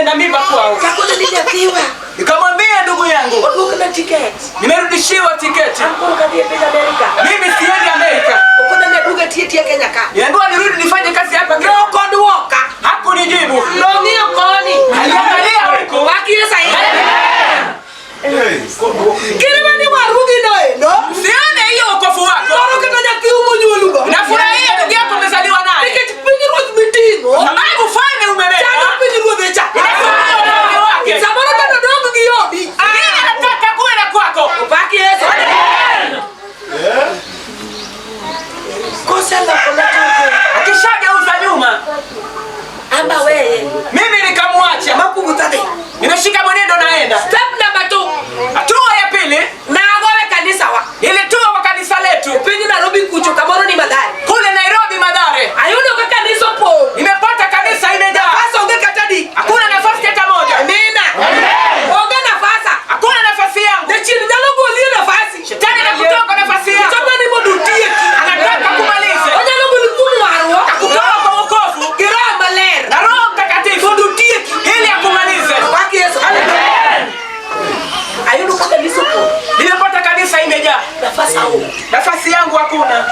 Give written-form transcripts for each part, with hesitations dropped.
na mimba kwao. Kakone ni nyathiwa. Nikamwambia ndugu yangu, Oduokna tiket. nimerudishiwa tiketi. An koro kadhi e piny Amerika. Mimi siendi Amerika. Okona ni aduoga tiye tiye Kenya ka. Niambiwa nirudi nifanye kazi hapa Kenya. Ne ok oduoka. Hakunijibu. Nong'iyo koni. Aliangalia huko. Waki Yesu ahinya. Kirima ni warugi no endo. Usione hiyo wokovu wako. Moro kata nyathi monyuolugo. Nafurahia ndugu yako umezaliwa naye. Nikech pinyruoth miting'o. Sababu ufalme umebeba. Chalo pinyruodhe cha. Inafurahia ufalme wake. Samoro bende odong' gi odi. Yeye anataka kuwe na kwako. Opak Yesu. Koseloko na toke. Akishageuza nyuma, Amba weye. mimi nikamwacha. Makuguta dhi. Nimeshika mwenendo naenda. Step number 2. Hatua ya pili, Nagowe kanisa wa. nilitua kwa kanisa letu Piny Nairobi kucho kamoro ni Mathare. kule Nairobi Mathare. Ayudo ka kanisa opong'. Nimepata kanisa imejaa. Nafas onge kata di. Hakuna nafasi hata moja. Amina. Onge nafasa. Hakuna nafasi yangu. Jachien nyalo goli e nafasi. Shetani anakutoa kwa nafasi yako. Chopo ni mondo otieki. Anataka kumalize. Onyalo goli kuom warruok. Kutoa kwa wokovu Gi Roho Maler. na Roho Mtakatifu Mondo otieki. ili akumalize. Pak Yesu. Ayudo ka kanisa opong'. Nimepata kanisa imejaa. Nafas aonge. Nafasi yangu hakuna.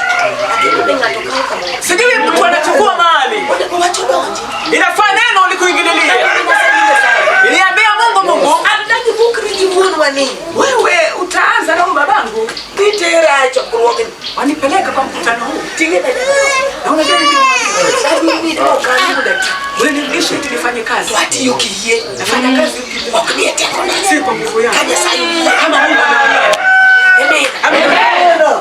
Lakini be ng'ato kawo kamoro. Sijui mtu anachukua mahali. Onego wach odonji. Inafaa neno likuingililie. Nyasaye. Niliambia Mungu, Mungu, An dagi bukri gi wuonwa ni. wewe utaanza na huyu babangu, Nitera e chokruogni. wanipeleka kwa mkutano huu. Ting'e na Na unajua nini? Ulinirudisha eti nifanye kazi. To atiyo kiyie. Nafanya kazi Ok ni e tekona. si kwa nguvu yangu. Ka Nyasaye oyie. Kama Mungu ameongea. Amen. Amen.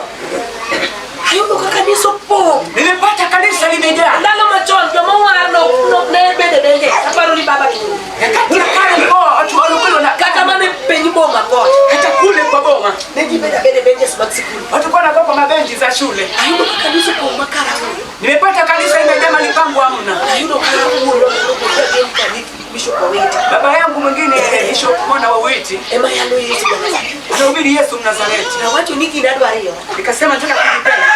Ayudo ka kanisa opong'. Nimepata kanisa limejaa. Ndalo machon joma owar no ne bede benje. Aparo ni baba gi wuon. Nyakati ya kale ilikuwa watu walokole wana Kata mana piny boma kocha. hata kule kwa boma Ne ji bedo abeda e benches mag sikul. watu kwa wanakaa kwa mabenchi za shule. Ayudo ka kanisa opong' ma kara onge. Nimepata kanisa imejaa malipango hamna. Ayudo ka wuonwa moro kod kani Bishop Owiti. Baba yangu mwingine Bishop mwana wa Witi Ema yalo Yesu wa Nazareth. anahubiri Yesu Mnazareti. Nawacho ni gini adwaro yora. Nikasema nataka kujipenda,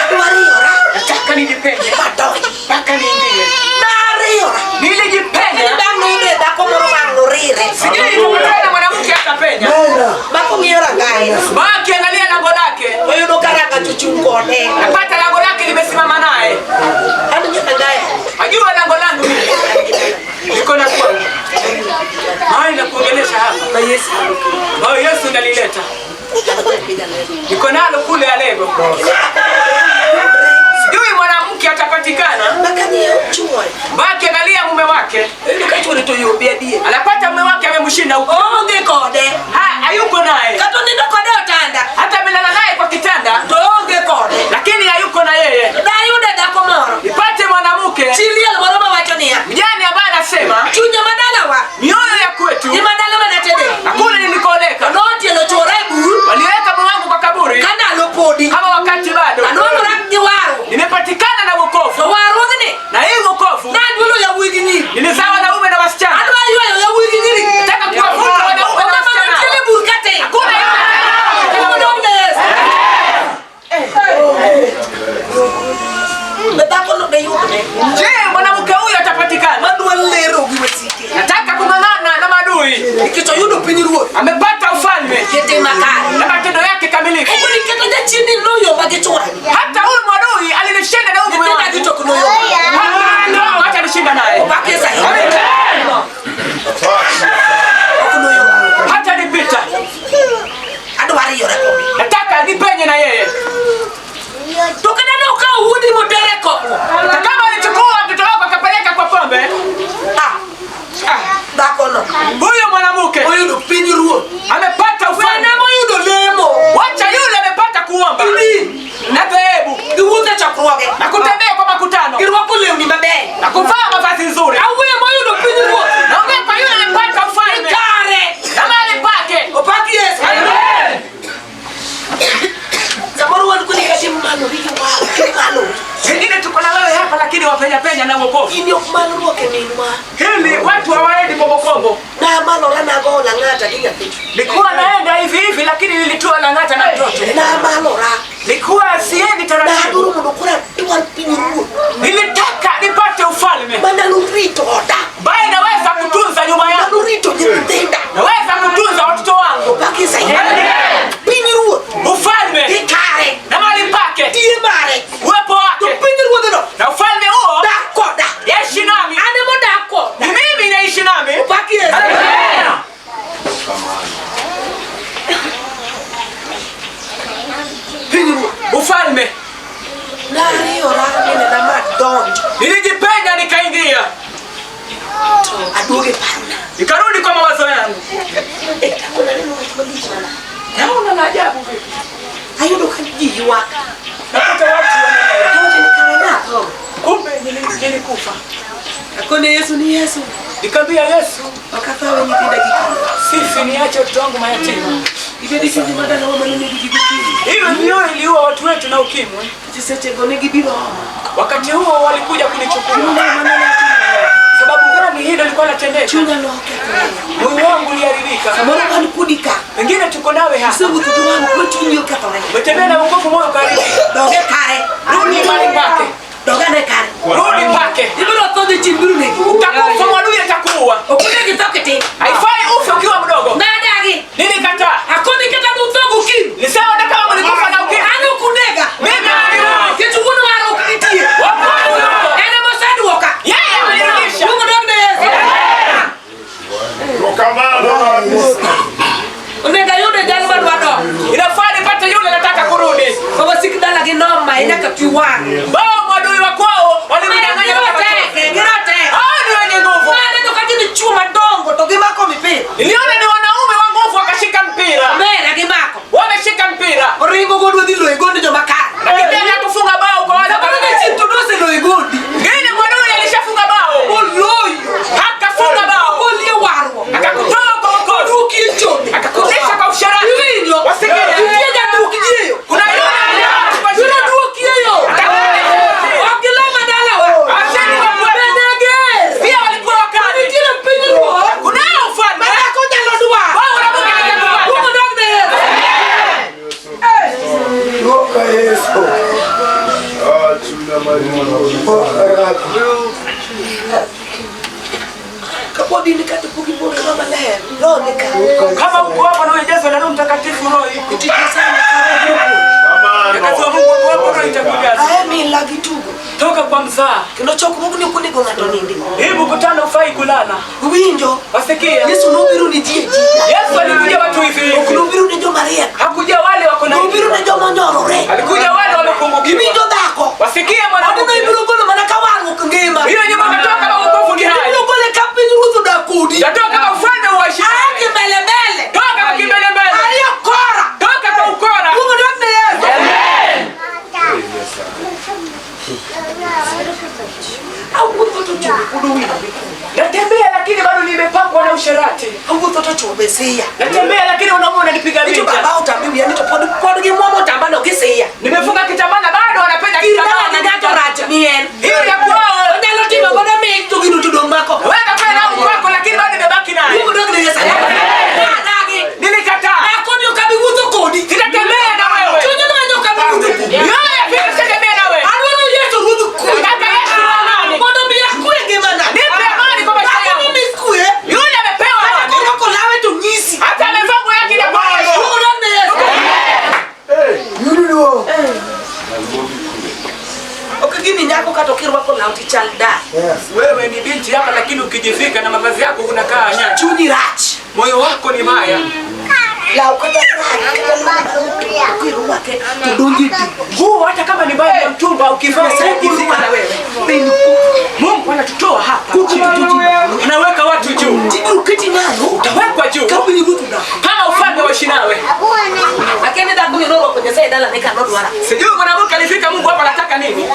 Adwaro yora. nataka nijipende Madonji. mpaka niingie. Nariyora. Nilijipenda, Bang' noyudo e dhako moro wang' norire. sijui nitakutana na mwanamke atapenya. Bako ng'iyo rangae. Baki angalia lango lake, Oyudo ka rangach ochung' kode. napata lango lake limesimama naye. An ng'iyo rangae. Najua lango langu mimi liko na kwangu, mahali na kuongelesha hapa Ma Yesu ambayo Yesu ndalileta, niko nalo kule Alego. Sijui mwanamke atapatikana. Makang'iyo chuore. Baki angalia mume wake, Oyudo ka chuore to yombe adier. anapata mume wake amemshinda huko, Oonge kode. Ha, hayuko naye, Kata onindo kode e otanda. hata amelala naye kwa kitanda, To oonge kode. lakini hayuko na yeye. Dayude dhako moro. Nipate mwanamke Chi liel moro mawacho niya. mjane ambaye anasema Chunye madalawa. mioyo ya kwetu Gi madala manatede. hakuna nilikoleka, Notielo chuora e bur. waliweka mume wangu kwa kaburi Ka ndalo podi. kama wakati bado Anwang'ora gi warruok. nimepatikana na To wokovu, warruogni na hii wokovu nadwalo yawuoyi gi nyiri. nilizaa wanaume na wasichana. Adwa ywayo yawuoyi gi nyiri. Nataka kuwavuta wanaume na Onge mana wasichana. tiende bur katin. Hakuna yule Odong' ne Yesu. Be dhakono de yudre. Je, mwanamke huyu atapatikana? Madwa lero gi wasike. Nataka kung'ang'ana na maadui. Nikech oyudo piny ruoth. Amepata ufalme Kete makare. na matendo yake kamilifu. Koko nikech jachien noyomba gi chwora. Hata huyu mwadui alinishinda na huyu mume Nyithinda gi wangu. to ok noyomba. Hata ndio hata alishinda naye. Opak Yesu ahinya. Ok noyomba. Hata nipita. Adwa riyora kode. Nataka nipenye na yeye. To kata nokawo wuodi motere kong'o. Hata kama alichukua mtoto wako akapeleka kwa pombe, Ah, ah, dhakono huyu mwanamke oyudo piny ruoth. amepata ufalme. Wene moyudo lemo. Wacha yule amepata kuomba Gidin. na dhehebu Giwuotho e chokruoge. na kutembea kwa makutano Girwako lewni mabeyo. na kuvaa mavazi nzuri. Awuoyo moyudo piny ruoth. Naongea kwa yule amepata ufalme Kare. na mahali pake. Opak Yesu. Samoro wan kodi kata imalori gi waro. Imalori. Pengine tuko na wewe hapa lakini wapenya penya na wokovu. Gini ok malruok e minwa. Hili watu hawaendi kombokombo. Namalora nago Lang'ata gi nyathi. Nilikuwa naenda hivi hivi lakini nilitua Lang'ata na mtoto. Namalora. Nilikuwa siendi taratibu. Nadwaro mondo koro adwar piny ruoth. Nilitaka nipate ufalme Manyalo rito oda. ambaye naweza kutunza nyumba yangu. Nilijipenya nikaingia. Aduoge parona. Nikarudi kwa mawazo yangu. Kuna neno wach malich mana. Naona la ajabu vipi? Ayudo ka ji ywak. Nakuta watu wanalia. Awacho ni kare natho. Kumbe nilikufa. Akone Yesu ni Yesu. Nikamwambia Yesu, Ok athawe nyithinda gi kiny. sifi niache watoto wangu mayatima. Ibedi chuny ma dalawa mane nigi gi ukimwi. Hiyo ndio iliua watu wetu na ukimwi. Sechego ne gibiro oma. Wakati huo walikuja kunichukua. Chunya mane natimo. Sababu gani hilo lilikuwa linatendeka? Chunya nokethore. Moyo wangu uliharibika. Samoro wan kodi ka. Pengine tuko nawe hapa. Isewuotho gi wang' ma chunyi okethore. Umetembea na wokovu, moyo ukaharibika. Dog e kare. Rudi mahali pake. Dog ane kare. Rudi pake. Ibiro tho jachien biro negi. Utakufa, mwadui atakuua. Ok onego itho kitin. Haifai ufe ukiwa mdogo. Nadagi. Nilikataa. Akoni kata nutho gokiny. Nilisema hata kama mlikufa na ukimwi. An ok unega. Mimi niliua. Nikech wuon mara ok nitie. Wokovu upo. En ema oseduoka. Yeye amenirudisha. Duong' odog ne Yesu. Onego ayude jal madwa dok. Inafaa nipate yule nataka kurudi. Ka wasik dalagi noma nyaka pi wang'. Bao mwadui wa kwao walimdanganya mpaka machozi. Giroteke. Hao ni wenye nguvu. Maneno ka gin chwo madongo to gimako mipira. Niliona ni wanaume wa nguvu wakashika mpira. Omera gimako. Wameshika mpira. Oringo godo dhi loyo gondi joma kare. Lakini pia kufunga bao kwa wale Samoro jachien to noseloyo gondi. Ngine mwadui alishafunga bao. Oloyo. Akafunga bao. Ogolie warruok. Akakutoa kwa wokovu. Oduoki e chode. Akakurudisha kwa usherati. Iwinjo? Wasikie. Nitie jaduok ji e yo. Kuna yule aliyekuwa Biro duoki e yo. Ok gilama dalawa. Acheni wa kwetu. Bende ger. Pia walikuwa wakali. Nitiere pinyruoth. Kunao ufalme. Ma dhako nyalo dwaro. Wao wanabuka hajakupata. Duong' odog ne Yesu. Luka Yesu. Kapod in ka to pok iluongo Roho Maler. Roho ni ka. Kama uko hapa na ujazwa na Roho Mtakatifu, roho iko. Tich Nyasaye ni ka. Wakati wa Mungu wako hapo, roho itakujaza. Ae mila gi tugo. Toka kwa mzaa. Kendo chokruogni ok onego ng'ato nindi. Hii mkutano hufai kulala. Uwinjo? Wasikia? Yesu nobiro ne ji e ji. Yesu alikuja watu hivi Ok hivi. nobiro ne joma riek. Hakuja wale wako na Nobiro ne joma onyorore. Alikuja wale wamepungukiwa. Iwinjo dhako? Wasikia Odno mwanamke. ibiro golo mana ka warruok ngima. Hiyo nyumba katoka kama wokovu ni hai. Ibiro gole ka piny ruoth odak kodi. Yatoka kama ufalme uishi. Aa kimbele mbele. Toka kwa kimbele mbele. Ariyo kora. Toka kwa ukora. Duong' odog ne Yesu. Awuotho to chwo pod owinjo. Natembea lakini bado nimepakwa na usherati. Awuotho to chwo be siya. Natembea lakini wanaume wananipiga Ni to vita. baba otambe wiya ni to pod gimwomo otambano gisiya. Nimefunga kitambaa na bado wanapenda Gir kitambaa. dala gi ng'ato rach mien. Hiyo ya kwao. Onyalo timo godo mich to gino to dong' mako. Weka kwenda au kwako lakini bado nimebaki naye. Duong' odog ne Yesu. Nadagi. Nilikataa. Akoni ok abi wuotho kodi. Sitatembea na wewe. Chunya nwanyo ok abi wuotho kodi. Yoya vile sitatembea na wewe. Adwaro Yesu ruodh kwe. Nataka Yesu wa amani. Mondo mi akwe ngimana. Nipe amani kwa maisha Dhako yangu. ni mi kwe. Yule amepewa Kata amani. korwako lawe to nyisi. Hata amevaa nguo yake inakuonyesha. Duong' odog ne Yesu. Yudo. Ok gini nyako kata okirwako law tichal da. Wewe ni binti hapa lakini ukijivika na mavazi yako unakaa nyanya. Chunyi rach. Moyo wako ni mbaya. Law kata rach. Kata kirwake to donjo e pi. Nguo hata kama ni mbaya ya mtumba ukivaa ukijivika na wewe. Mungu anatutoa hapa. Anaweka watu juu. Tibiro keti malo. Utawekwa juu Ka piny ruoth odako. kama ufalme waishi nawe. Lakini dhako ni norwako Nyasaye dalane ka nodwara. Sijui mwanamke alifika Mungu hapa anataka nini?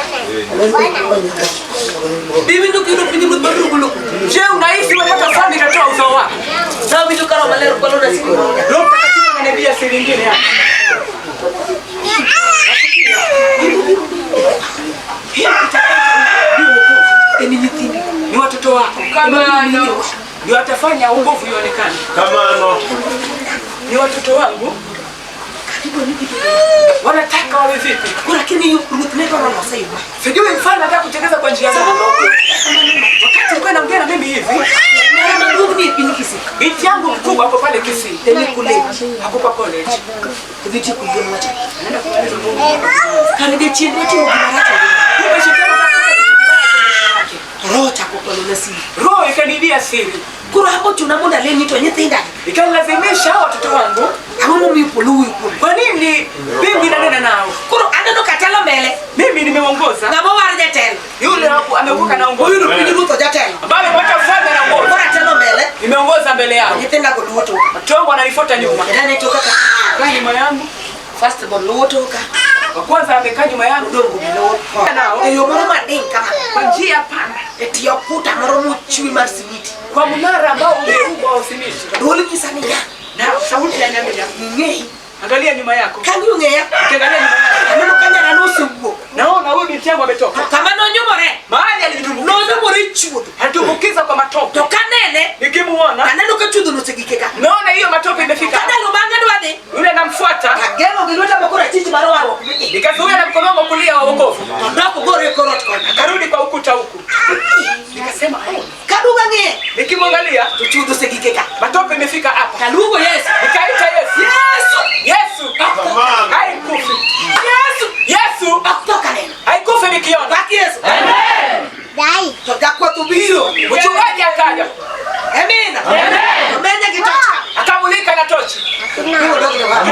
Biwinjo kiyudo piny ruoth mabiro golo. Je, unahisi umepata ufalme itatoa uzao wako? Nawinjo ka Roho Maler kwalona siri moro. Roho Mtakatifu ananiambia siri nyingine hapa. En nyithindi. Ni watoto wako. Ndio watafanya uovu ionekane. Ni watoto wangu. Wanataka wawe vipi? Koro lakini ruoth ne dwaro lose yo. Sijui mfalme anataka kutengeneza kwa njia gani. Wakati alikuwa anaongea na mimi hivi, Nyara maduong' ni e piny Kisii. binti yangu mkubwa hapo pale Kisii, En e college. hapo kwa college. Odhi tieko higa macha. Kare jachien dwa timo gima rach e ngimane. Kumbe shetani anataka kitu kibaya kwa maisha yake. To roho ochako kwalona siri. Roho ikaniibia siri. Koro ambo chuna mondo alem ni to nyithinda gi. Ikanilazimisha hao watoto wangu. Ang'o momiyo polo wuoyo kuom? Kwa nini mbingu inanena nao? Koro aneno ka telo mbele. Mimi nimeongoza. Ng'ama war jatelo. Yule hapo amevuka naongoza. Oyudo piny ruoth jatelo. Ambaye amepata ufalme anaongoza. Koro atelo mbele. Nimeongoza mbele yao. Nyithinda go luwo toka. Watoto wangu wananifuata nyuma. Kendo toka ka. Kaa nyuma yangu. First born luwo toka. Wa kwanza amekaa nyuma yangu. Odongo be luwo. Nao. E yo moro madiny kama. Kwa njia pana. E tie okuta moro mochwe mar simiti. Kwa mnara ambao umeumbwa wa simiti. Dwol nyisa niya. Na sauti inaniambia, Ng'eyi. angalia nyuma yako. Kang'iyo ng'eya. Ukiangalia nyuma yako. Aneno ka nyara nosewuok. Naona huyu binti yangu ametoka. Kama nonyumore. Mahali alijitumbukiza. Nonyumore e chuodho. Alitumbukiza kwa matope. To kanene. Nikimuona, Aneno ka chuodho nosegike ka. naona hiyo matope imefika. Ka ndalo bang'e dwa dhi. Yule namfuata, Ageng'o gi lweta ma korachich mar warruok. nikazuia na mkono wangu wa kulia wa wokovu. To dok ogore e kor ot koni. Akarudi kwa ukuta huku. Nikasema, oh. Kaduogo ang'iye. Nikimwangalia, To chuodho osegike ka. matope imefika hapa. Taluongo Yesu. Nikaita Yesu. Yesu! Yesu. Haikufi. Yesu! Yesu Ok tho kaneno. haikufi nikiona. Pak Yesu. Dai. To jakwath obiro. Mchungaji akaja, Amina. Omenya gi toch. akamulika na tochi. Biro dok ne wach.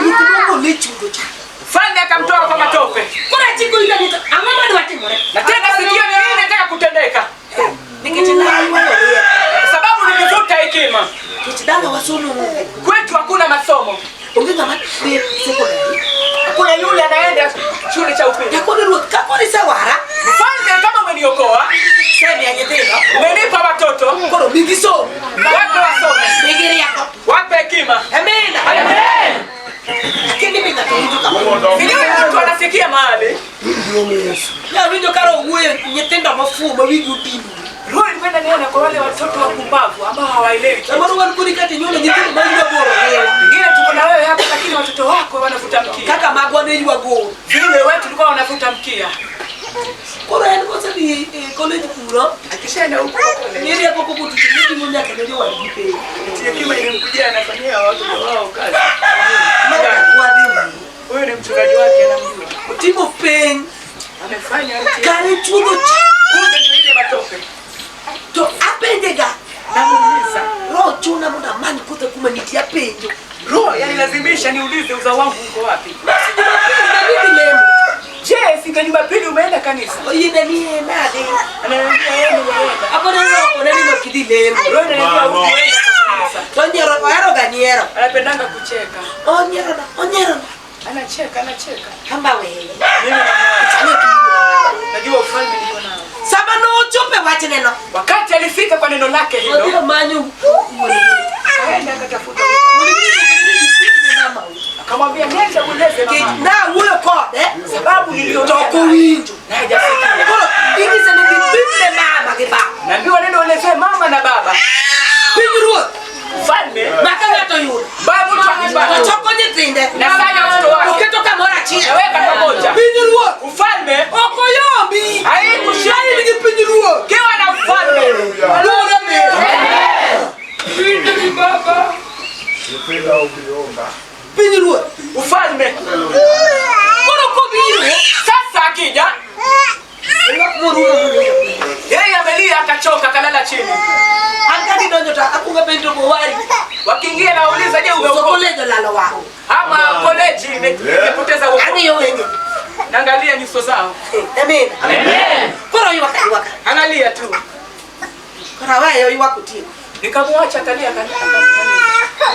Ruoth nogole e chuodho cha. Mfalme akamtoa kwa matope. Koro achiko ita ni to ang'o madwa timore? Na tena sikio ni nini nataka kutendeka? Nikech dala ywayo rieko. Sababu nilivuta hekima. Nikech dala wasomo onge. Kwetu hakuna masomo. Onge ng'ama dhi sekondari. Hakuna yule anaenda shule cha upili. Jakoni ruoth kaponi isewara, Mfalme, kama umeniokoa, isemiya nyithindo, umenipa watoto, koro migi somo, wape wasome, migi rieko. wape hekima. Amina. Amen. Lakini mi ng'ato winjo kamano. Sijui mtu anasikia mahali. Nawinjo ka roho wuoyo nyithindo mofuwo ma wigi otindo. Roho ilikuwa inaniona kwa wale watoto wapumbavu ambao hawaelewi. kitu. Samoro wan kodi kata inyuolo nyithindo ma ywa goro riwa. Wengine tuko na wewe hapa lakini watoto wako wanavuta mkia. Kaka magwa ne ywa goro. Vile wetu tulikuwa wanavuta mkia. Koro en kosedhi e college kuro, Akishaenda huko kule. ni rieko koko tucho miting'o nyaka ne jowadgi piny. Eti hekima imemkujia anafanyia watoto wao kazi. Ma jakwadhi Huyu ni mchungaji wake anamjua. otimo piny Amefanya mtihani. kare chuodho cha. Kumbe ndio ile matope. To apenje ga, Namuuliza. roho chuna mondo amany kothe kuma nitie apenjo. Roho yanilazimisha niulize uzao wangu uko wapi. Basi Jumapili nadhi lemo. Je, siku ya Jumapili umeenda kanisa? Oyiene ni e nade. Ananiambia yeye nimeenda. Akone roho okone ni ok idhi lemo. Roho inaniambia hukuenda kanisa. To onyiero ohero ga nyiero. Anapendanga kucheka. Onyiero na, onyiero na. Anacheka, anacheka. Kamba weye. Mimi namwacha. Chane kigo. Najua ufalme niko nao. Sama nochopo e wachneno, Wakati alifika kwa neno lake odhi hilo, omanyo wuon akaenda akatafuta, gi mama. akamwambia nenda ueleze Nikech mama, nawuoyo kode, sababu to niliona ok owinjo. na hajasikia. Koro inyise ni dhi pimne mama gi baba. Naambiwa nenda ueleze mama na baba. Piny ruoth, Mfalme ma ka ng'ato oyudo, babu to chakipata choko nyithinde, nasanya watoto wake oketo kamoro achiel. naweka pamoja. Piny ruoth, Ufalme ok oyombi. haikushinda Ka in gi piny ruoth, kiwa na ufalme. luore mera. Baba, Piny ruoth. ufalme Koro kobiro, sasa akija oywak morumo morumo. yeye amelia akachoka akalala chini. An ka gidonjo to akwongo apenjo to bowari. Wakiingia nauliza, je, Koso umeokoka kolejo olalo wang'. ama koleji imepoteza wokovu? Ang'iyo wenge. Naangalia nyuso zao, Amina. Koro oywak aywaka. analia tu. Koro aweye oywak otieko. Nikamwacha akalia, akalia, akamaliza.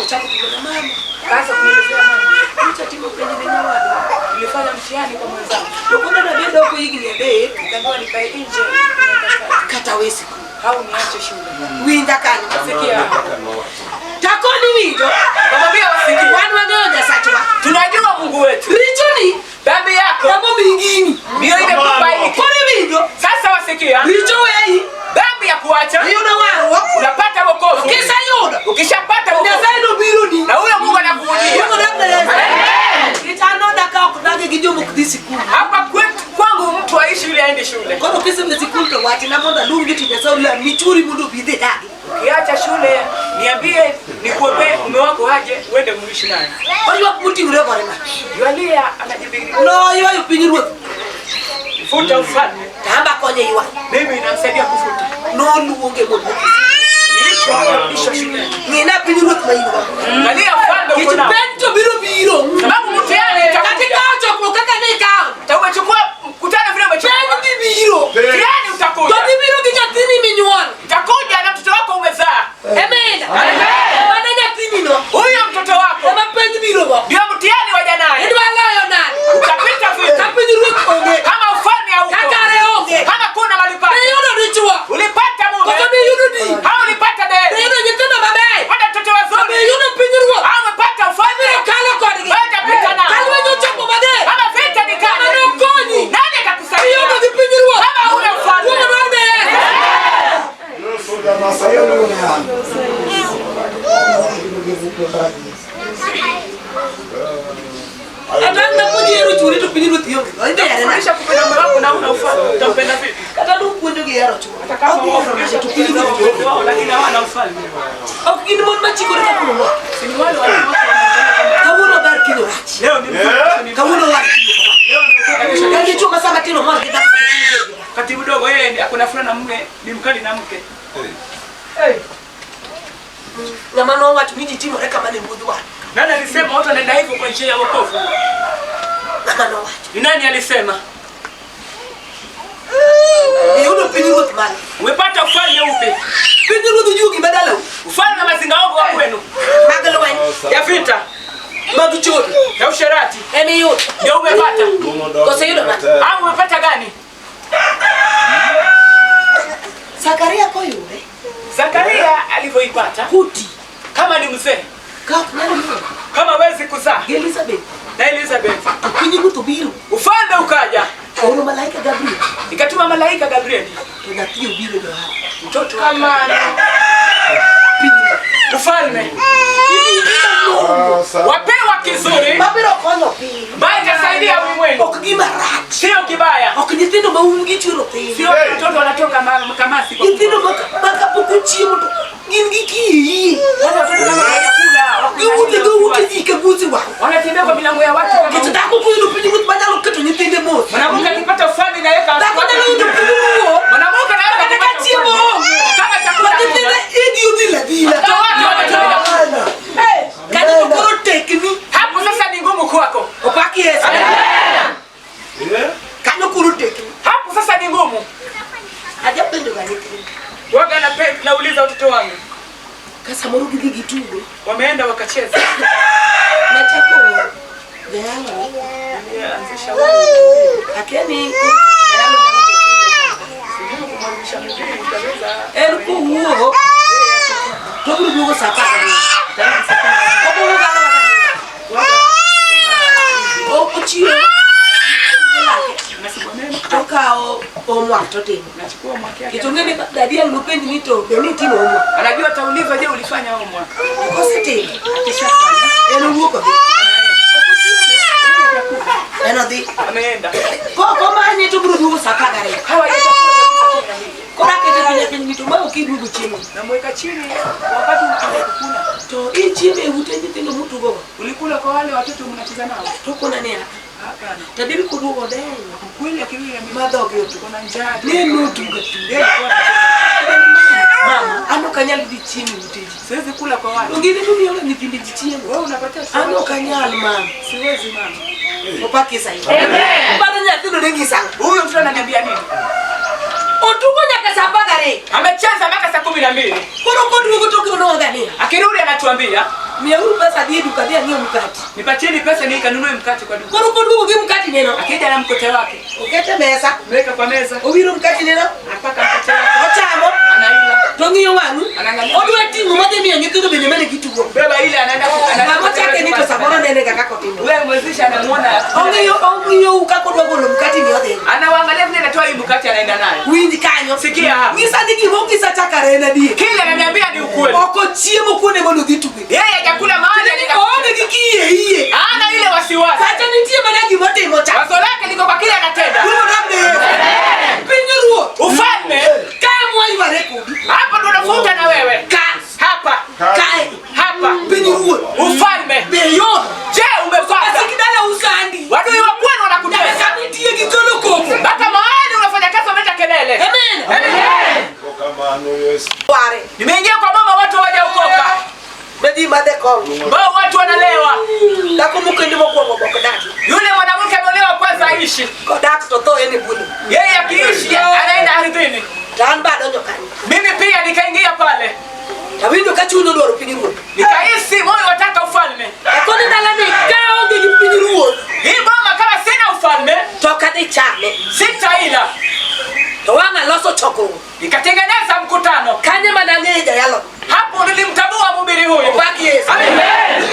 Ochako kugona mama. Akaanza kunielezea mama, Nyocha timo penj ne nyawadwa. nilifanya mtihani kwa mwenzangu, To koro nabedo oko higni adek nikaambiwa nikae nje miaka tatu kata we sikul. au niache shule. Winja kanyo. Sikia, Takoni winjo. kamwambia wasikie, Wan wang'eyo Nyasachwa. tunajua Mungu wetu, Richoni dhambi yako emomiyi gini. ndiyo imekupa hiki. Koro iwinjo. Sasa wasikia, Richo weyi. dhambi ya kuacha Iyudo warruok. unapata wokovu. Kiseyudo. Ukishapata wokovu Nyasaye nobironi. na huyo Mungu anakujia Mungu Nikech an oda ka ok dagi gi joma ok dhi sikul. hapa kwetu, kwangu mtu aishi yule aende shule. Koro kisedhi sikul to wachna mondo aluongi to Nyasaye olam nichuri mondo obi idhi dagi. Ukiacha shule niambie, nikuombee mume wako aje uende muishi naye. Oywak moting'ore gore malo. Yualia anajibiria Noywayo piny ruoth. futa ufalme, To an be akonye ywak. mimi namsaidia kufuta. Noluonge moduoke. Niliitwa akarudishwa shuleni. Ng'ina piny ruoth ma in go. Angalia ufalme uko Nikech nao, penj to biro biro. sababu mtihani Kata itakuja. ikawo chokruok kaka ne ikawo. Utakuwa gihero chuo. Hata kama Odhi hero nade to piny ruoth wao wao, lakini hawana ufalme. Ok gin mon machikore ka kuom wa. Si ni wale wanawake wanaonekana Kawuono ber kiny rach. leo ni mzuri. Kawuono war kiny ok bar. Ka dichuo ma sama tin omor gi dhako sama tin obedo gi rach. Katibu dogo yeye ndiye akona furaha na mume, ni mkali na mke. Ng'ama nowacho ni ji timore kamano e wuodh war. Nani alisema watu wanaenda hivyo kwa njia ya wokovu? Ng'ama nowacho. Ni nani alisema? Iyudo piny ruoth mane? Umepata ufalme upi? Piny ruoth ojuogi madalau. Ufalme wa mazingaogo wa kwenu Mag lweny. ya vita Mag chode. ya usherati Emiyudo. ndio umepata, Koso iyudo mane? au umepata gani? Zakaria koyude. Zakaria alivyoipata, Kuti. kama ni mzee, Ka ok nyal nyuol. kama hawezi kuzaa Gi Elizabeth. na Elizabeth, To piny ruoth obiro. ufalme ukaja, Ooro malaika Gabriel. ikatuma malaika Gabrieli, To nyathi obiro e dhohawa. mtoto Piny ruoth. ufalme wapewa kizuri, Mabiro konyo piny. ambaye itasaidia ulimwengu, Ok gima rach. sio kibaya, Ok nyithindo ma umgi chwero piny. sio watoto wanatoka kamasi kwa Nyithindo ma kapok ochiemo to gin gi kiye. Wale watoto kama hawajakula, wako na Giwuotho shida gi ute wasiwasi. ji ka guosi wang'. wanatembea kwa milango ya watu kama Nikech dhako koyudo piny ruoth manyalo keto nyithinde mos. mwanamke akipata ufalme inaweka Dhako nyalo yudo piny ruoth. mwanamke anaweza Kata ka kupata chiemo ufalme. onge. Kama chakula Ma nyithinde igi odhil adhila. Watoto wake wametumia. Kanyo to koro tekni. Hapo sasa ni ngumu kwako. Opak Yesu. Kanyo koro tekni. Hapo sasa ni ngumu. Ajapenjo ga nyithindo. Waga na nauliza watoto wangu. Ka samoro gidhi gitugo. Wameenda wakacheza. Nachako jayalo. Anzisha wao. Akia ni jayalo nyalo Sijui kumwanzisha mzuri utaweza. En kowuok to obiro duogo sa apar gariyo. Obiro gana Ochiewo tokawo homework totimo. Nachukua homework yake. Nikech ong'e ni dadi ang' nopenj ni to be nitimo homework. Anajua ataulizwa, je, ulifanya homework? Kosetimo Akishafanya en owuok odhi. En odhi. ameenda. Komanye to obiro duogo sa apar gariyo. Hawa itakuwa Koro akete piny piny ni to ma ok iduogo chiemo. namweka chini wakati unakuja kukula. To ichiemo e ute nyithindo mutugogo. Ulikula kwa wale watoto mnacheza nao? To kona niya, Hapana. tadiri koduogo odenyo. Kweli akiwili Ma dhoge otuo. kuna njaa. Ne notugo tugo. Yeye alikuwa anacheza. Mama, an ok anyal dhi chiemo e ute ji. Siwezi kula kwa wale. Wengine to miyoga nyithinde ji chiemo. Wewe unapatia An ok anyal mama. Siwezi mama. Opak Yesu. Amen. Bado nyathino ne ng'isa. Huyo mtoto ananiambia nini? Otugo nyaka sa apar gariyo. Amecheza mpaka saa 12. Koro koduogo to onowaga niya. Akirudi anatuambia, Miyauru pesa adhi e duka adhi ang'iew mkati. nipatieni pesa nikanunue mkate kwa duka. Koro koduogo gi mkati neno. Akija na mkote wake, Okete mesa. meweka kwa meza, Owiro mkati neno. anapaka mkate wake, Ochamo. anaila. To ng'iyo wang'u. Anaangalia. Odwa ting'o madhi miyo nyithindo bende mane gitugo. Beba ile anaenda Mama chake ni to samoro nene ga kaka otimo. Wewe mwezesha anamuona. Ong'iyo ong'iyo kaka odwa golo mkati ni odhi. Anawaangalia vile anatoa hii mkate anaenda nayo. Winj kanyo. Sikia hapa. Ng'isa ni gima ong'isa chakare en adier. Kile ananiambia ni ukweli. Ok ochiemo kuonde mondo odhi tuge. Yeye hajakula mahali anaenda. Oonge gi kiye iye. Hana ile wasiwasi. Pache nitie mana gima otimo cha. Wazo lake liko kwa kile anatenda. Ruoth odak ne Yesu. Piny ruoth. Ufalme Ka mwayware kodi. hapo ndo unafuta na wewe. Ka. Hapa. Kae. Hapa. Piny ruoth. Ufalme. Be yot. Je, umepata? Wasik dala usandi. Wadui wa kwenu Nyaka wanakutesa. kama nitie gi golo koko. Mpaka mahali unafanya kazi wameleta kelele. Amen. Amen. Ware. Nimeingia kwa mama watu hawajaokoka. Medhi madhe kong'o. Ambao watu wanalewa. Dhako mokendi mokwongo bok dak. Yule mwanamke ameolewa kwanza aishi. Kodak to tho en e bwono. Yeye akiishi anaenda ardhini. To an be adonjo kanyo. Mimi pia nikaingia pale. Awinjo ka chuny odwaro piny ruoth. Nikahisi moyo wataka ufalme. Akoni dalani kaonge gi piny ruoth Hii boma kama sina ufalme to ok adhi chame. sitaila. To wang' aloso chokruok. Nikatengeneza mkutano. Kanyo mana ang'eyo jayalo. Hapo nilimtambua mhubiri huyu. Opak Yesu. Amen.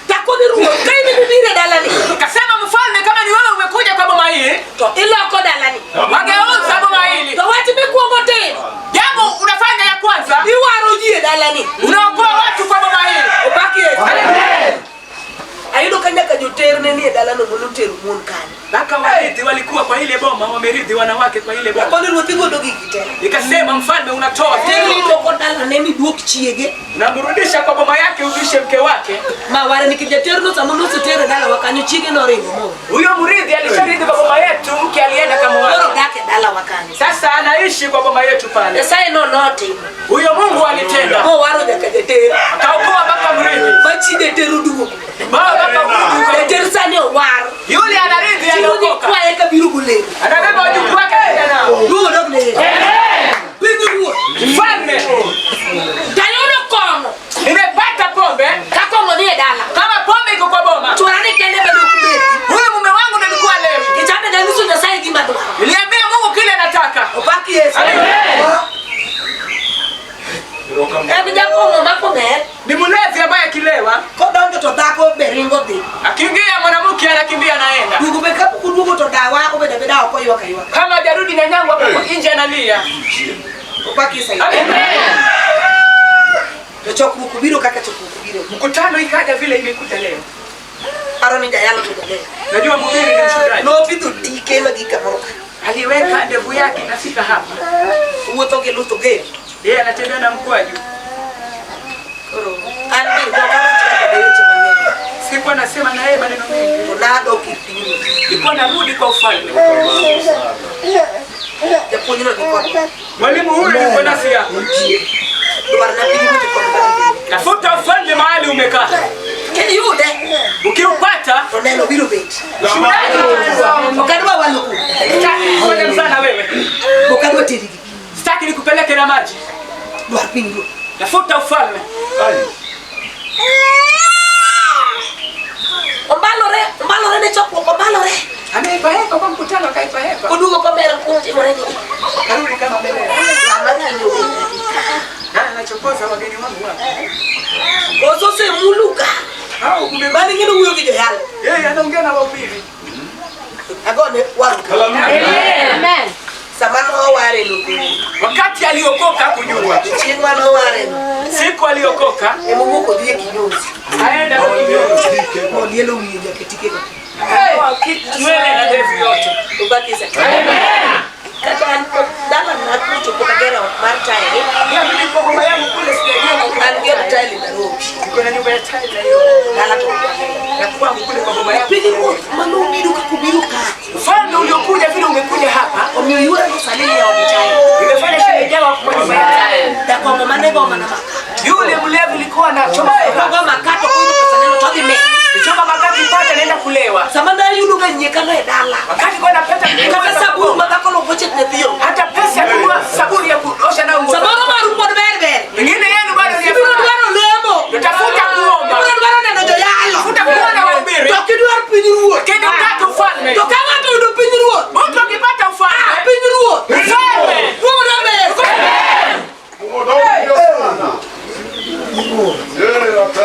Takoni ruoth ka in mibiro e dalani Nikasema mfalme, kama ni wewe umekuja kwa boma hii, to iloko dalani. wageuza boma hili. To wach mikwongo timo Jambo unafanya ya kwanza, iwaro ji e dalani. unaokoa watu kwa boma hili. Opak Yesu. Amen. Ayudo ka nyaka joter ne nie dalano mondo otero mon kanyo. Mpaka walithi walikuwa kwa ile boma, wamerithi wanawake kwa ile boma. Akoni ruoth igolo gigi te. Nikasema mfalme, unatoa Teri dwoko dalane miduok chiege. Namrudisha kwa boma yake, urudishe mke wake. Ma ware nikech jaterno sama nosetero e dalawa kanyo chiege noringo mo. Huyo mrithi alisharithi kwa boma yetu, mke alienda kama Koro wake. dak e dalawa kanyo. Sasa anaishi kwa boma yetu pale. Nyasaye no notimo. Huyo Mungu alitenda, Mowaro nyaka jater. akaokoa mpaka mrithi. Ma chi jater oduogo. Baba mpaka mrithi. Jater sani owar. Yule anarithi Timo aliokoka, nyikwaye kabiro golemo. anabeba wajukuu wake anaenda nao. Duogo dok ne Yesu. Piny ruoth. Mfalme, Tayudo kong'o. nimepata pombe. Ka kong'o ni e dala. Kama pombe iko kwa boma, Chwora ni kende bedo kubeti. huyu mume wangu ndo alikuwa lewi. Kichande nanyiso Nyasaye gima dwaro. Niliambia Mungu kile nataka. Opak Yesu. En jakong'o ma komer. Ni mlevi ambaye akilewa, Kodonjo to dhako be ringo dhi. akiingia mwanamke anakimbia anaenda. Duogo be kapok oduogo to dawa obedo abeda oko ywak aywaka. Kama hajarudi nyanyangu hapo kwa nje analia. Opak Yesu. Amen. To chokruok obiro kaka chokruok obiro. Mkutano ikaja vile imekuja leo. Paro ni jayalo to jaler. Najua mhubiri ni mchungaji. Nopidho tike magik kamoro ka. Aliweka ndevu yake inafika hapa. Owuotho gi luth oger. Yeye anatembea na mkwaju. Koro an be ok awach kaka weche mang'eny. Sikuwa nasema na yeye maneno mengi. To nadok ir pinyruoth. Nilikuwa narudi kwa ufalme. Japuonjno ni kodwa. Mwalimu huyu yuko nasi hapa. Dwarna pinyruoth kod kaka. Tafuta ufalme mahali umekaa. Kiyude Ukiupata, to neno biro bet. shuhudaji utakuwa. Ok adwa walo kuom. Sitaki kwenda sana wewe. Ok adwa teri gi. Sitaki nikupeleke na maji. Dwar pinyruoth. Tafuta ufalme. Ombalore, ombalore ne chokruok, ombalore. Ameipahepa kwa mkutano, akaipahepa. Oduogo komer kuom timore ni. Karudi kama mbele. Lama ng'anyo. Na anachokoza wageni wangu hapa. Koso osemuluka. Hao kumbe Mani ng'eno wuoyo gi joyalo. yeye anaongea na wahubiri. Agone waruka. Amen. Sama noware no Wakati aliokoka hakujua. Chieng' manoware no. Siku aliokoka Emowuok odhi e kinyozi. aenda kwa kinyozi. Molielo wiye nyaka e tikego. Nywele na ndevu yote. Obaki sa. Kata an kod dalana kucho pok agero ot mar tael. Ila mimi kwa boma yangu kule sijajenga. An gi od tael e Nairobi. Niko na nyumba ya tile na hiyo. Dala to Na kwangu kule kwa boma yangu. Pinyruoth manobiro kaka obiro ka. Ufalme uliokuja vile umekuja hapa. Omiyo yuora no sani ni e od tael. Imefanya sherehe kwa nyumba ya tile. Jakong'o mane go mana maka. Yule mlevi alikuwa anachoma Kogo maka to koyudo pesa neno to odhi mer. Kuchoma maka kipata naenda kulewa. Sama nayudo ga nyiekano e dala. Wakati kwa napata Kata sabun ma dhako luoko chek nyathi yo. hata pesa ya kununua sabuni ya kuosha nayo nguo. Samoro maru pod ber ber. Pengine yenu bado ni Ibiro dwaro lemo. Tutafuta kuomba. Ibiro dwaro neno joyalo. Tafuta kuona wahubiri. To ok idwar pinyruoth. Lakini utaki ufalme. To ka ng'ato oyudo pinyruoth. Mtu akipata ufalme, Pinyruoth. ufalme. Duogo dok ne Yesu.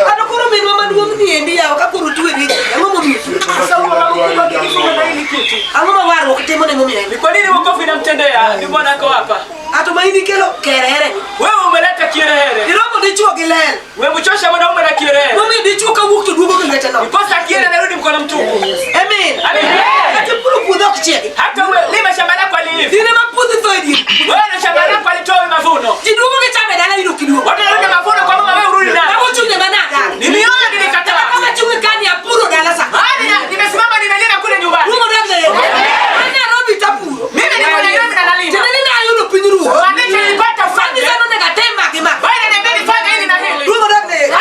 Kata koro minwa maduong' ni endi yawa ka koro tuwe gi ang'o momiyo tuwe? Sasa huyo mama mkubwa akijifunga na hili kitu. Ang'o ma warruok timo ne momiyo en? Ni kwa nini wokovu inamtendea? Ni Bwana ako hapa. Ato ma in ikelo kerere ni. Wewe umeleta kiherehere. Iromo dichuo gi ler. Umemchosha mwanaume na kiherehere. Momiyo dichuo kawuok to duogo gi lwete nono. Ndiposa akienda narudi mkono mtupu. Amen. Amen. Kata puro puodho ok chiegi. Hata umelima shamba lako aliiva. Dine ma puothi tho e dier. Wewe na shamba lako alitoa mavuno. Ji duogo gi cham e dala yudo kiduogo. Watu wanarudi mavuno kwa mama, wewe urudi nayo. Mago chunye manadala. Niliona nilikataa. Kama chunye kani apuro dala sa. Hadi nimesimama nimelima kule nyumbani. Duogo dok ne Yesu. An Nairobi tapuro. Mimi niko Nairobi na nalima. Tiende ni nayudo pinyruoth. Maanisha nilipata ufalme. Kanisa nonego atim ma gi ma. Bwana niambia nifanye hili na hili. Duogo dok ne Yesu.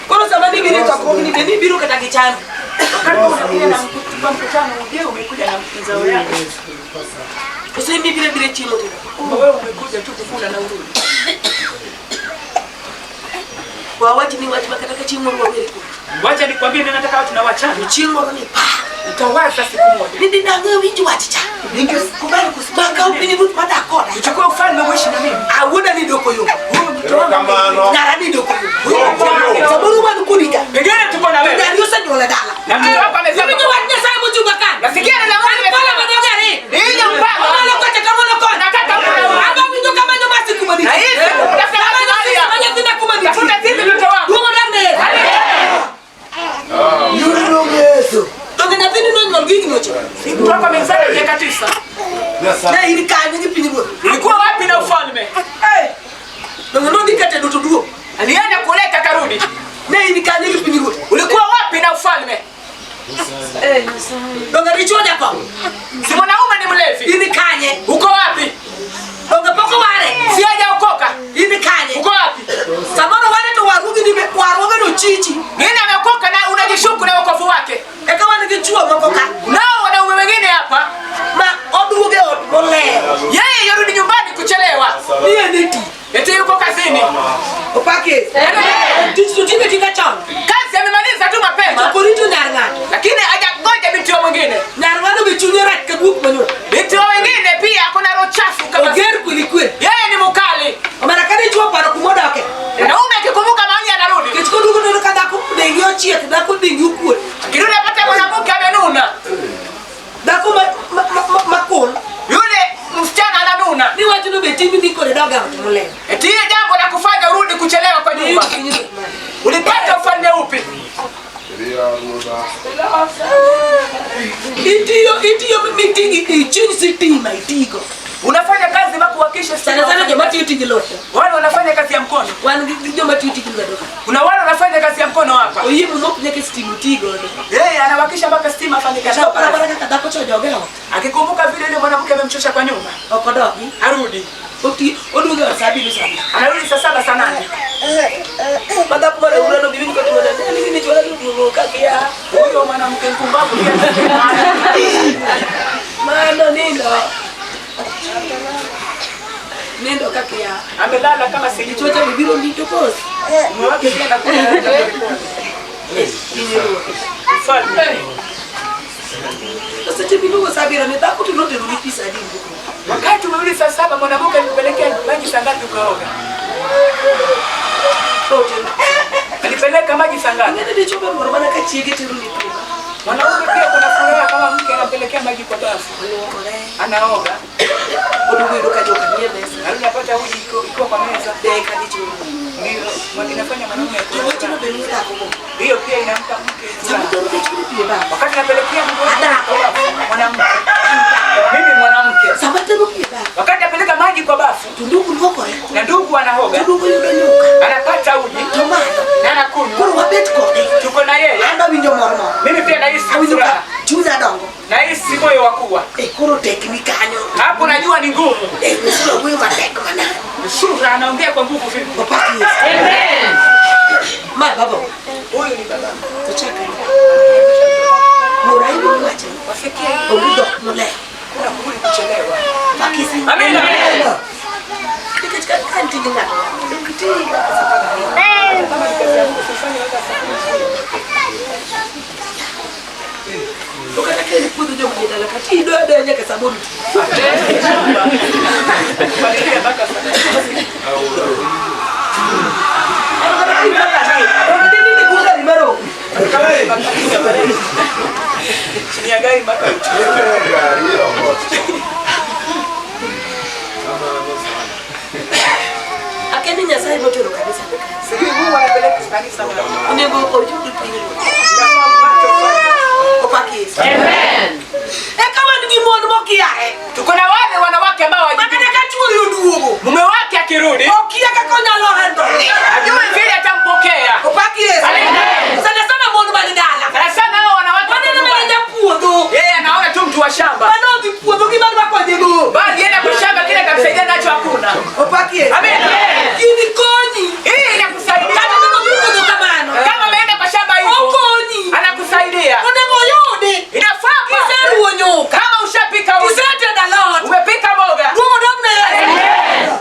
Koro sama nibiro e chokruogni be nibiro kata gi chambi. Wakati unakuja na kwa mkutano uje umekuja na mzao yako. Koso in bibiro abira chiemo to. Kumbe wewe umekuja tu kukula na urudi. Wawach ni wach ma kata ka chieng' moro wawere kodi. Wacha nikwambie nini nataka watu na wachana. Chieng' moro ni pa. Utawaza siku moja. Ni dinang'e winj wach cha. Ningekubali kusikia. Makaw pinyruoth madak koda. Uchukue ufalme uishi na mimi. Awuoda ni doko yo. Huyu mtoto wangu. Nyara ni doko yo. Samoro wan kodi ka. Pengine tuko na wewe. Nyari osenyuolo e dala. Na mtoto wako amezaa. Iwinjo wach Nyasaye mochunga kanyo. Nasikia neno la Mungu An pala madhoge ariyo. Ninyi mpaka. Ong'olo kocha to ong'olo koni. Nataka mwana. Aba winjo kamanyo masi kuma Na hii siku kutafuta Kamanyo masi. Donge dichuo jakong'o? Si mwanaume ni mlevi. In kanye? Uko wapi? Donge pok oware? Si hajaokoka. In kanye? Uko wapi? Samoro ware to warugi ni waruoge no chichi. Nini ameokoka na unajishuku na wokovu wake? Eka wan gi chuo moko ka Nao wanaume wengine hapa, ma oduogo e ot molewo. yeye yarudi nyumbani kuchelewa. Ni en e tich. Eti yuko kazini. Opaki. Tich to tinde tinga chon. Kazi amemaliza tu mapema, Okorito nyar ng'ato. lakini hajangoja binti wa mwingine. Nyar ng'ano be chunye rach ka guok manyuol. Binti wa wengine pia kuna roho chafu kama Oger kweli kweli. yeye ni mkali. Omera ka dichuo oparo kumodoke. Mwanaume akikumbuka mahali anarudi. Nikech koduogo neno ka dhako dengi ochiek, dhako dengi okuot. Kirudi apate mwanamke amenuna. Dhako makul. Yule msichana ananuna. Ni wacho ni be timi ni kode dog e ot molewo. Eti hiyo jambo la kufanya urudi kuchelewa kwa nyumba. Ulipata ufalme upi? Itiyo mitigi ichuny sitima itigo. Unafanya kazi mpaka uhakishe Sana sana joma tiyo tij lwedo. Wale wanafanya kazi ya mkono. Wan gi joma tiyo tij lwedo. Kuna wale wanafanya kazi ya mkono hapa. Oyie momok nyaka stima oti godo. Yeye anawakisha mpaka stima afanye kazi. Kata oparo apara kaka dhako cha ojoge e ot. Akikumbuka vile yule mwanamke amemchosha kwa nyumba, Ok odogi. arudi. Oduogo e ot sa abiriyo sa abich. Anarudi saa 7 saa 8. Ma dhako mane urano bi winj kotimo nade, "Ni gini chwala duogo ka kia." Huyo mwanamke mpumbavu pia. Mano nindo. Nindo ka kia. Amelala kama sijui. Dichuo cha be biro nindo kos. Mume wake pia anakula polepole. Mfalme. To seche miduogo sa abiriyo ni dhako to noteroni pi sa adi? Wakati umerudi saa 7 mwanamke alikupelekea maji saa ngapi ukaoga? Alipeleka maji saa ngapi? Ing'e ni dichuo be mor mana ka chiege teroni pi. Mwanaume pia kuna furaha kama mke anampelekea maji kwa bafu. Oluokore. Anaoga. Oduogo yudo ka joka nie mesa. Arudi apata uji iko kwa meza. Dek ka dichuo. Ndio inafanya mwanaume To wachno be miyo dhako go. Hiyo pia inampa mke Sama furaha. tero dichuo pi e bafu. Wakati napelekea mgonjwa mwanamke. Mimi mwanamke. Sama tero pi e bafu. Wakati napeleka maji kwa bafu To ndugu luokore. na ndugu anaoga, To duogo yudo nyuka. anapata uji To madho. na anakunywa. Koro wabet kode. Tuko na yeye. An awinjo mor mor. Mimi pia nahisi Awinjo ka furaha. chunya dongo. Nahisi moyo wa kuwa. Koro tekni kanyo. Hapo najua ni ngumu. Sura wuoyo matek manade. Sura anaongea kwa nguvu vipi? Opak Yesu. Amen. Ma baba. Huyu ni baba. To chaka. Mor ahinya miwacho. Wafikie Onge dhok molewo. kuna kurudi kuchelewa. Opak Yesu. Amina. Nikech ka en tij ng'ato. Ok iti. Kama ni kazi ya Mungu usifanye wala To kata ka en puodho joma nie dala ka ti idoyo adoya nyaka sa aboro otieno. Palilia mpaka saa. Chini ya gari mpaka Akia ni Nyasaye motero kanisa ne kae. Sijui Mungu anapeleka kanisa wapi. Onego oyud pinyruoth. Inafaa upate ufalme. Opak Yesu. Eka wan gi mon mokiae. Tuko na wale wanawake ambao Ma hawajui. kata ka chuori oduogo. Mume wake akirudi, Okia kaka onyalo handle. hajui vile atampokea. Opak Yesu. Amen. Sana sana mon man dala. Sana sana hao wanawake Waneno wako mana nyumbani. japuodho. Yeye anaona tu mtu wa shamba. Manodhi puodho gi mar makonye go. Bali yenda kwa shamba kile kamsaidia nacho hakuna. Opak Yesu. Amen. Gini konyi. Hii inakusaidia. Kata nodhi puodho kamano. Kama ameenda kwa shamba hivyo, Okonyi. anakusaidia. Onego oyude. Inafaa Kiseruwo nyuka. kama ushapika uji, Kisetedo alot. umepika mboga. Duogo dok ne Yesu.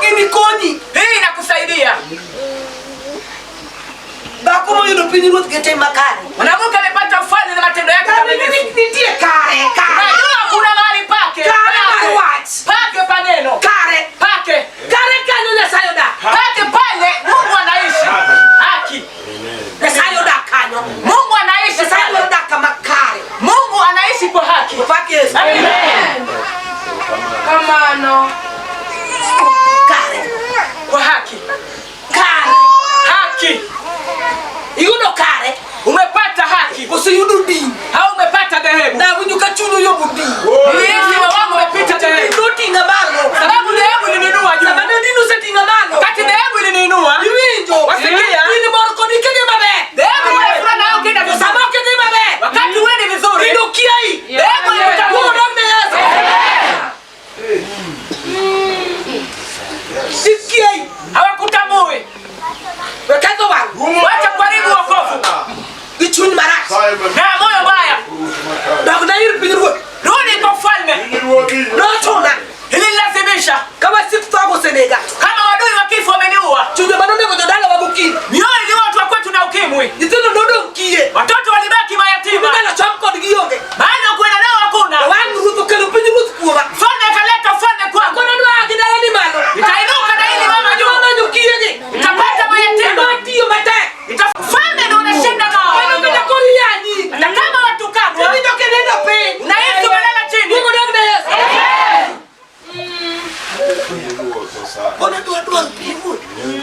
Gini konyi. Hii inakusaidia. Dhako moyudo pinyruoth gi tim makare. Mwanamke amepata ufalme na matendo yake Kare kamilifu. nitie kare. Kare. Unajua kuna mahali pake. Kare mar Pake. wach. Pake paneno. Kare. Pake. Kare kanyo Nyasaye odak. Pake pale Mungu anaishi. Haki. Nyasaye odak kanyo. Mungu anaishi Nyasaye pale. dwaro dak kama kare. Mungu anaishi kwa haki. Opak Yesu. Amen. Kamano. Kare. Kwa haki. Kare. Haki. Iyudo kare. Ume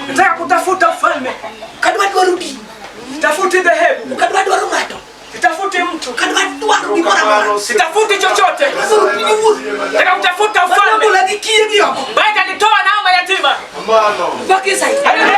Nataka kutafuta ufalme. Kadwa dwaro din. Sitafuti dhehebu. Kadwa dwaro ng'ato. Sitafuti mtu. Kadwa dwaro gimoro amora. Sitafuti chochote. Adwaro piny wuoth. Nataka kutafuta ufalme. Adwa gi kiye gi oko. Bali atanitoa nao mayatima. Baki saidi. Haleluya.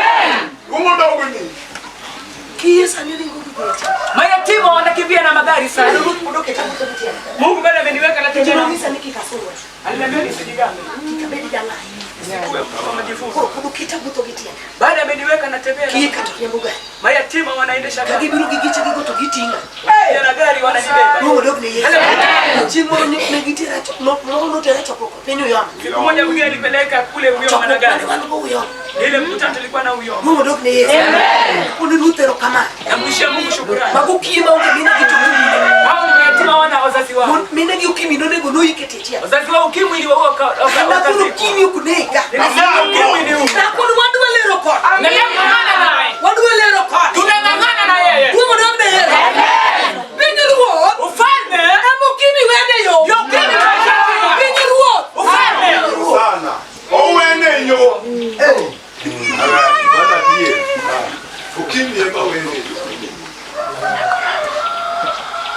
Kiye sani ringo gi geche. Mayatima wanakimbia na magari sana. Ruoth mondo oketa wuotho gi tienda. Mungu bado ameniweka na Kendo tena. nonyisa ni kik asungra. Aliniambia nisijigambe. Kik abed jang'ayi. Nisikuwe mtu wa majivuno. Koro pod oketa wuotho gi tienda. Bado ameniweka natembea. Kiye kata riembo gari. Mayatima wanaendesha Ka gari. gibiro gi geche gigo to giting'a. Wanakuja na gari wananibeba. Mungu dok ne Yesu. Haleluya. Chieng' moro ne gitera moro notera chokruok piny Uyoma. Siku moja mwingine alipeleka kule Uyoma na Chokruok gari. mane wan go Uyoma. Ile mkutano tulikuwa na Uyoma. Mungu dok ne Yesu. Pod Ruoth erokamano. Namrudishia Mungu shukrani. Mago kiye maonge mine gi to mine. Hao ni mayatima wana wazazi wao. Mine gi ukimi nonego noyik e tie chiel. Wazazi wao ukimwi iliwaua Kata koro ukimi ok nega. Nilisema ukimwi ni huu. Nakon wadwa lero kode. Nataka kung'ang'ana naye. Wadwa lero kode. Tunang'ang'ana na yeye. Mungu dok ne Yesu. Piny ruoth. Ufalme Ema ukimi wene yo. ndio ukimwi tunachotia. Piny ruoth. Ufalme. Sana. Owene yo. Bana die. Ukimwi ema wene yo.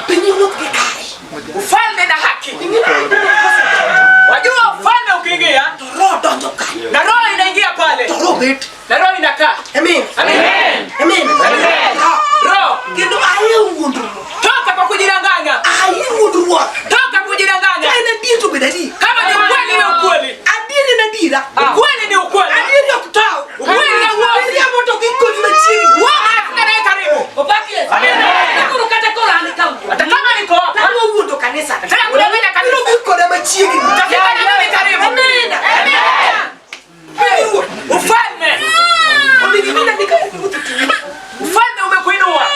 Piny ruoth gi kare. Ufalme na haki. Wajua ufalme ukiingia To roho donjo kanyo. na roho inaingia pale To roho bet. na roho inakaa. Amen. Amen. Amen. Amen. Roho. Roho Kendo aye wuondruok. toka kwa kujidanganya, Aye wuondruok. toka kujidanganya. Ka en adier to bed adier. Kama ni ukweli ni ukweli, Adier en adiera. ukweli ni ukweli. Adier ok tow. Ukweli na uongo. Miriambo to gikonyi machiegni. Uongo anafika naye karibu. Opak Yesu. Amen. Koro kata koro an kawuono. Hata kama niko hapa, Tadwa wuondo kanisa. nataka kudanganya kanisa. Biro bet koda machiegni. Utafika na mimi karibu. Amen. Amen. Piny ruoth. Ufalme, Onego ibed ani ka ruoth oting'i. ufalme umekuinua.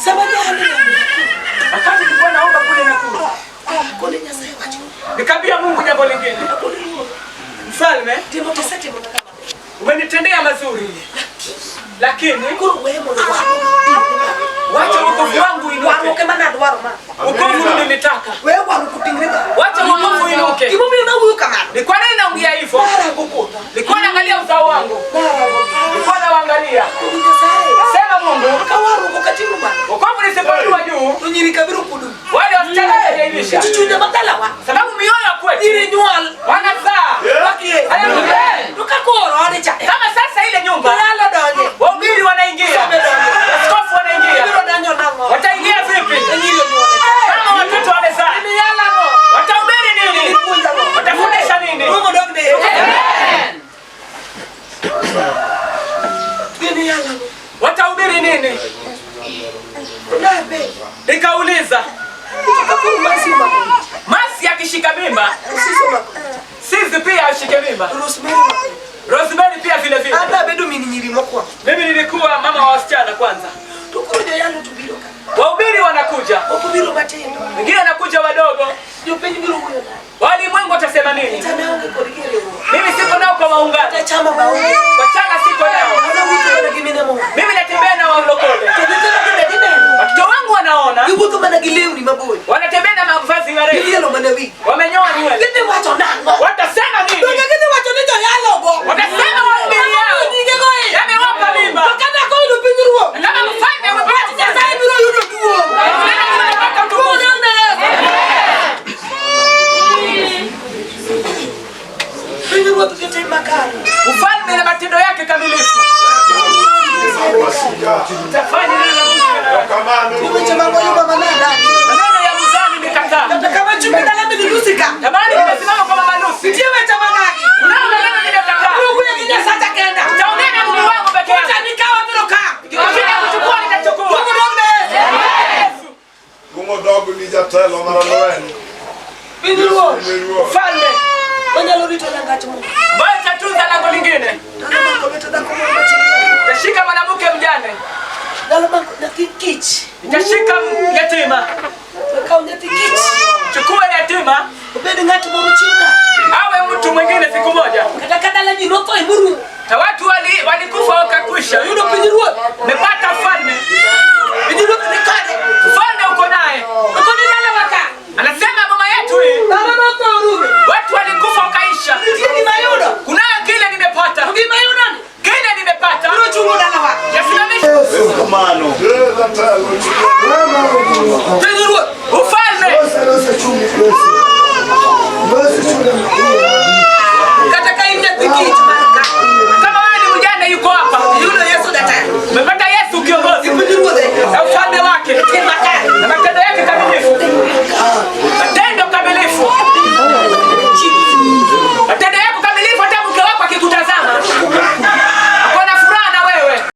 Sama ne an e Wakati nilikuwa naomba kule Nakuru, kone Nyasaye wacho. nikamwambia Mungu jambo lingine. Akone ruoth. Mfalme, Timo to isetimo na kama. umenitendea mazuri, lakini Koro we mondo warruok oting're malo. wacha wokovu wangu uinuke. Warruok ema nadwaro ma. Wokovu nilitaka, We warruok oting're malo. wacha wokovu uinuke. Gimomiyo nawuoyo kamano. Ni kwa nini naongea hivyo? Narango kotha. Nilikuwa naangalia uzao wangu, Narango. nilikuwa nawaangalia. Koni Nyasaye. Sema Mungu, Ka warruok ok ating'o malo. wokovu nisipoinua juu, To nyiri ka biro kuodo. wale wasichana wataniaibisha, Chunya madalawa. sababu mioyo ya kwetu Nyiri nywal. wanazaa. Pakie. Haleluya. To ka koro ode cha. Kama sasa ile nyumba Yalo donje. wahubiri wanaingia, askofu wanaingia, Biro donjo nang'o? wataingia vipi To nyiri onyuole. kama watoto wamezaa? Miyala ng'o? Watahubiri nini? Puonja ng'o? Watafundisha nini? Mungu dog ne. Gini yala ng'o? Watahubiri nini? Nabe. Nikauliza, Ka koro masi omako. Masi akishika mimba, Sisi omako. Sizi pia ashike mimba, Rosemary omako. Rosemary pia vile vile. An abedo min nyiri mokwongo. Mimi nilikuwa mama wa wasichana kwanza. To koro joyalo to biro ka. Wahubiri wanakuja, Ok obiro matindo. wengine wanakuja wadogo. Jopiny biro wuoyo nade? Walimwengu watasema nini? Kata ne aonge kodgi e riwruok. Mimi siko nao kwa maungano, Kata chama maonge. kwa chama siko nao. An awuotho mana gi mine moko. Mimi natembea na walokole. To nyithindo bende gineno. Watoto wangu wanaona, Giwuotho mana gi lewni maboyo. wanatembea na mavazi marefu, Gilielo mana wigi. wamenyoa nywele. Gidhi wacho nang'o? Watasema nini? Donge gidhi wacho ni joyalogo? Watasema wahubiri yao Nyingego e. yamewapa mimba. To kata koyudo piny ruoth. Kama mfalme Wach amepata Nyasaye biro yudo duong'. unapata Duong' utukufu. dog ne Yesu. Piny ruoth gi tim makare. Ufalme na matendo yake kamilifu. Wasika. Utafanya nini na Mungu? Kamano. Weche mag oyo mama nadagi. Maneno ya mzani nimekataa. Kata kama chumbi dala min Lucy ka. Jamani, nimesimama kwa mama Lucy. Nitie weche magagi. Kunao maneno nimekataa. Abiro wuoyo gi Nyasacha kenda. Nitaongea na Mungu wangu peke Kocha yangu. nikawa abiro kawo. Nikishinda kuchukua nitachukua. Mungu dog ne Yesu. Yesu. Kumo dog ni jatelo mar lweny. Piny ruoth. Ufalme Wanyalo rito langach moro. ambayo itatunza lango lingine. Dala mako lwet dhako moro machiegni. Itashika mwanamke mjane, Dala mako nyathi kich. itashika yatima. Kaw nyathi kich. Chukua yatima Obed ng'at moro chieng' awe mtu mwingine siku moja. Kata ka dala ji notho e morumo.